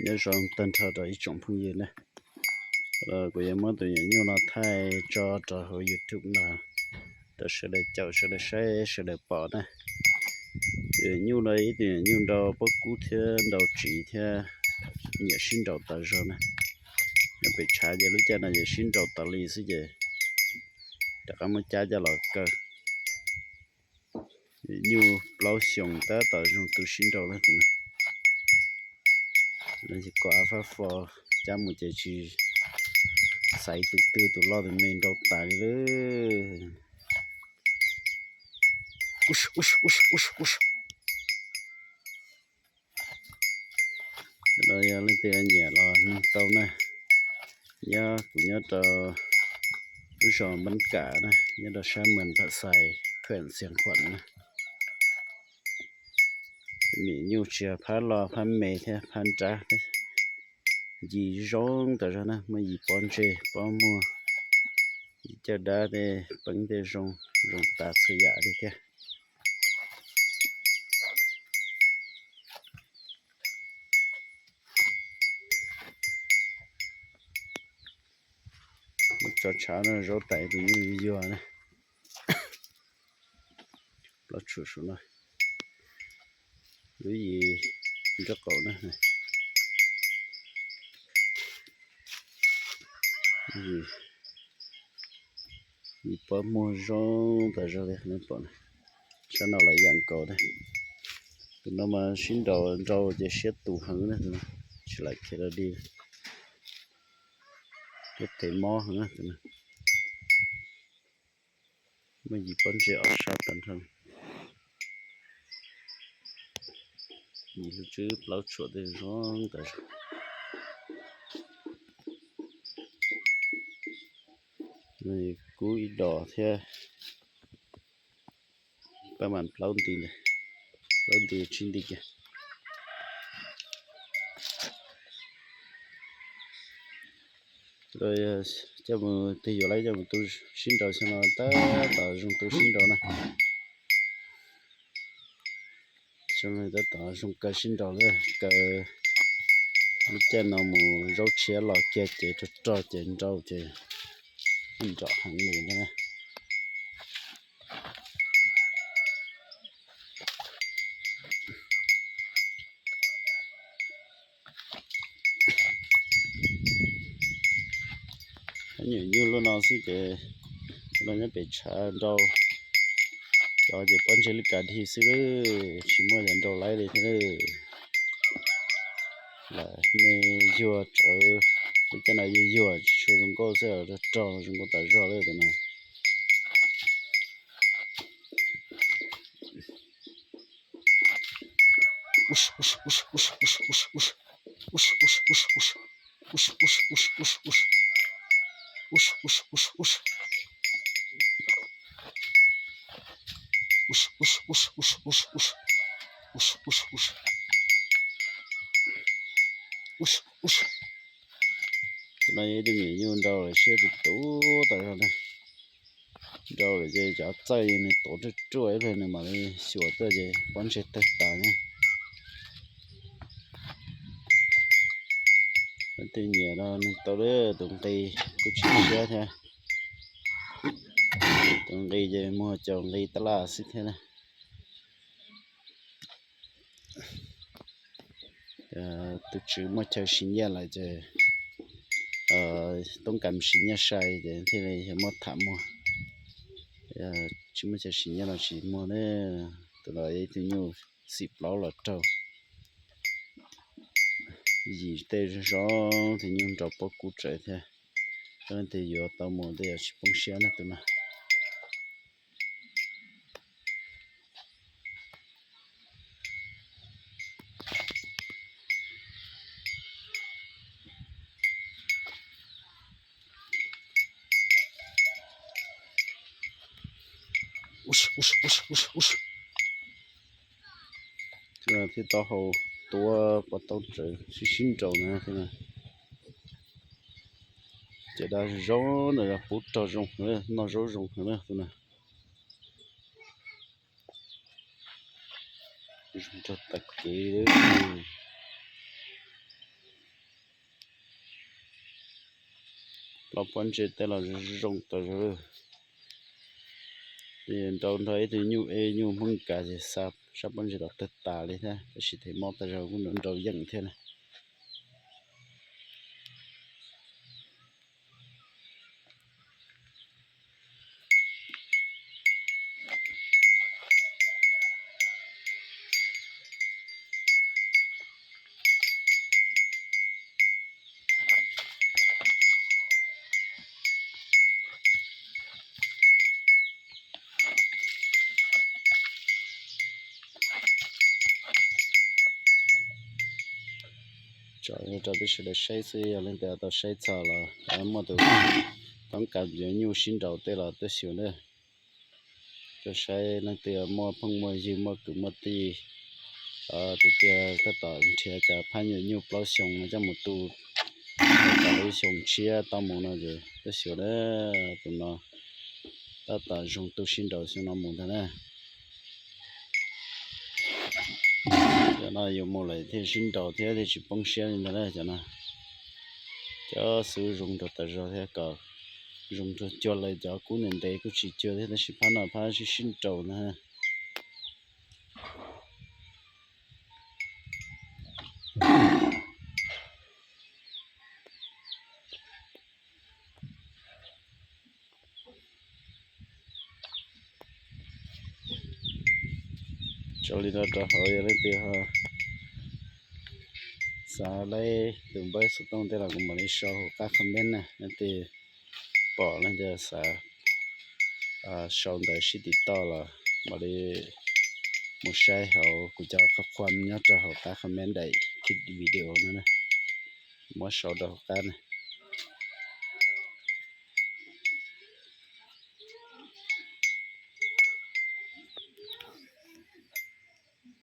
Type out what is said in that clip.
Nyob zoo tag nrho rau ib tsoom phooj ywg na. Kuv yuav muab tus nyuam nyuj no thaij tso rau hauv YouTube no rau sawv daws caum sawv daws saib sawv daws pom na. Tus nyuam nyuj no ib tug nyuam nyuj nrau pob kub thiab nrau tsiv thiab nyiam sib nraus tas zog na. Nyob pem tshav ces lub caij no ces sib nraus tas li xwb ces rov qab muab cab coj los kaw. Nyuj plaub xyoos tab tom zoo tu sib nraus na tus no. Lawv ces kom av fab fo cab mus ces tsis xaiv tus twg tus loj tus me nrau tas li lawm. No yog leej twg nyiam los nug tau na. Nyob kuv nyob rau lub zos Npab Kam na, nyob rau sab Mes Pam Xais, Thuam Xiav Khuam na. Me nyuj tsis yog phab loj phab me thiab phab nrab, yim zoo tas zog na, muaj yim pob ntseg pob muag, yim caj dab tej peev tej zoo, zoo tas txhua yam li thiab. Muab tso tshav no zaub tais tus nyuj yuag na. Plaub tshuam saum no, lub yim nraub qaum na. Yim pob muag zoo tas zog li nej pom na. Sab no los ib yam nkaus na. Tus no mas sib nraus nrau ces siab tus heev na, tsis lam khiav dog dig, thiab thev mob heev na tus no. Muaj yim pob ntseg ob sab tag nrho. Yim lub tswb plaub tshuam tej zoo tas zog. Kub ib dos thiab. Pab mas plaub nti, plaub nti tsib nti kiag. Coj mus tig yuav laib coj mus tu sib nraus xyoo no tab tom zoo tu sib nraus na. Xyoo no tab tom zoo kaw sib nraus lawm, kaw lub caij no mus zaub tshiab los kiag ces rog rog ces nrau ces nrom heev li ntag na. Nyuam nyuj lub no xwb ces no nyob pem tshav nrau, cov ces pob ntseg lub kas dhia xwb, tsis muaj cov nrau laib li thiab. Lam me yuag tsawv, lub caij no yuag yuag tsis tshua zoo nkauj xwb, rog rog zoo nkauj tas zog lawm tus no. Tus no yog ib tug me nyuj nrau lawm siab tus tus tas zog na. Nrau lawm ces cov txaij nws tuav ruaj ruaj ib pliag nws mam li xyuas tuaj ces pob ntseg tawg tas na. Leej twg nyiam no nug tau lawm, tus nqi kuj tsis siab thiab. Tus nqi ces muag caum nqi tab laj xwb thiab na. Tus tswv muaj chaw siv nyiaj lawm ces toob kas siv nyiaj sai ces thiaj li yog muab tham muag. Tsis muaj chaw siv nyiaj los tsis muag na. Tus no ib tug nyuj xim plaub los raug. Yim tej zoo zoo, tus nyuj nrau pob kub tsawv thiab. Leej twg yuav tau mus tej yog tsis poob siab na tus no. Thiab tau hau tuav pov tau tsawv sib sib nraus na thiab. Ces dab zoo ntawm pub rog zoo heev, noj zaub zoo heev na tus no. Zoo rau tag kev. Plaub pob ntseg tej los zoo tas zog. Nrau nrog ib tug nyuj eb nyuj Hmoob Meskas ces xa sab pob ntseg los tawg tas li thiab, tab sis tes mob tas zog kuj nrau nrau yeej thiab na. Tso rau peb sawv daws saib xwb, yog leej twg tau saib txog los muaj tus toob kas yuav nyuj sib nraus tej los tuaj xyuas na. Tuaj saib leej twg muaj phooj muaj ywg muaj kwv muaj tij, tus twg tab tom nrhiav cov phab nyuam nyuj plaub xyoo no coj mus tu, kom lub xyoo tshiab tau mus no ces tuaj xyuas na. Tus no tab tom zoo tu sib nraus xyoo no mus ntag na. Cov no yuav mus lawm thiaj sib nraus thiab thiaj tsis poob siab li ntag na cov no. Cov xub zoo nraus tas zog thiab kom zoo nraus cuag lawv cov kub ntev ntev kuj tsis cuag thiab tab sis phab no phab sib sib nraus ntag. Tso li no rau hauv, yog leej twg ho xav laib tus npawb xov tooj tej los kuv mam li sau hauv qab comment na. Leej twg pom leej twg xav sau ntawv sib tim toj los mam li mus saib hauv kuv cov qhov qhuam nyob rau hauv qab comment daim video no na. Muab sau rau hauv qab na.